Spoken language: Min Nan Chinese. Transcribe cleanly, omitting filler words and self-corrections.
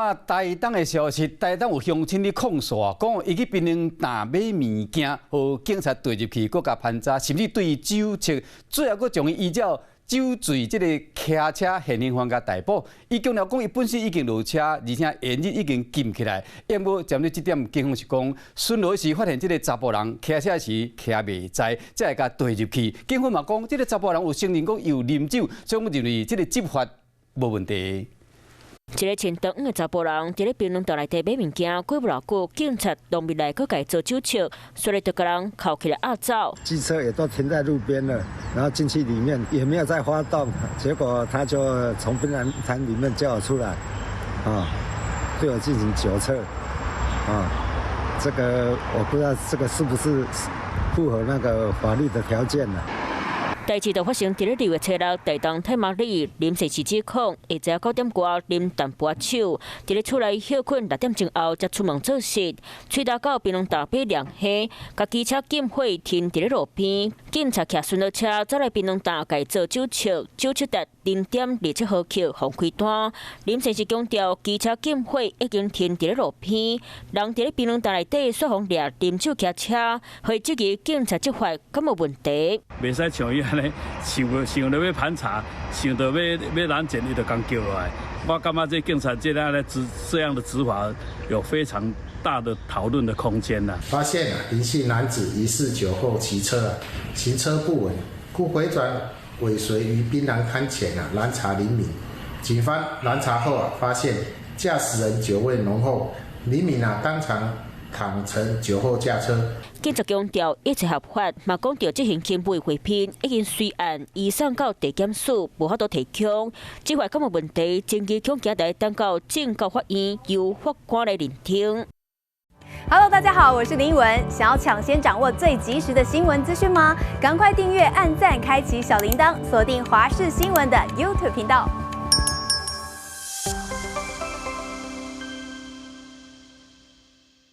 看台東的消息，台東有鄉親咧控訴啊，講伊去檳榔攤買物件，予警察帶入去，閣共盤查，甚至對伊酒測，最後閣將伊依照酒醉這個騎車現行犯共逮捕。伊強調講，伊本身已經落車，而且煙已經禁起來。毋過針對這點，警方是講，巡邏時發現這个查埔人騎車時騎袂知，才會共帶入去。警方嘛講，這个查埔人有承認講有啉酒，所以阮認為這个執法無問題。一个穿長的查埔人，佇咧檳榔攤內底買物件，過無偌久，警察當面來閣共伊做酒測，隨咧就共人銬起來押走。機車也都停在路邊了，然後進去裡面也沒有再發動，結果他就從檳榔攤裡面叫我出來，啊，對我進行酒測，啊，這個我不知道這個是不是符合那個法律的條件呢？代誌就發生佇咧2月初6，台東太麻里林姓是指控，下晝9點外啉淡薄仔酒，佇咧厝內歇睏6點鐘後才出門做事，吹打到檳榔攤買涼蝦，共機車禁火停佇咧路邊，警察騎巡邏車走來檳榔攤共伊做酒測，酒測達0.27毫克，予開單。林先生強調，機車禁火已經停佇咧路邊，人佇咧檳榔攤內底煞予掠啉酒騎車，會質疑警察執法敢無問題。袂使像伊按呢，想想著欲盤查，想著欲欲攔截，伊就共叫落來。我感覺這警察這樣的執這樣的執法有非常大的討論的空間啦。發現林姓男子疑似酒後騎車，行車不穩，故迴轉尾隨於檳榔攤前啊攔查林敏。警方攔查後啊，發現駕駛人酒味濃厚，林敏啊當場坦承酒後駕車。警察強調一切合法，嘛講著這型輕微賄騙已經隨案移送到地檢署，無法度提控。執法敢無問題，爭議恐驚得等到進到法院，由法官來認定。 Hello，大家好，我是林文。想要搶先掌握最及時的新聞資訊嗎？趕快訂閱、按讚、開啟小鈴鐺，鎖定華視新聞的 YouTube 頻道。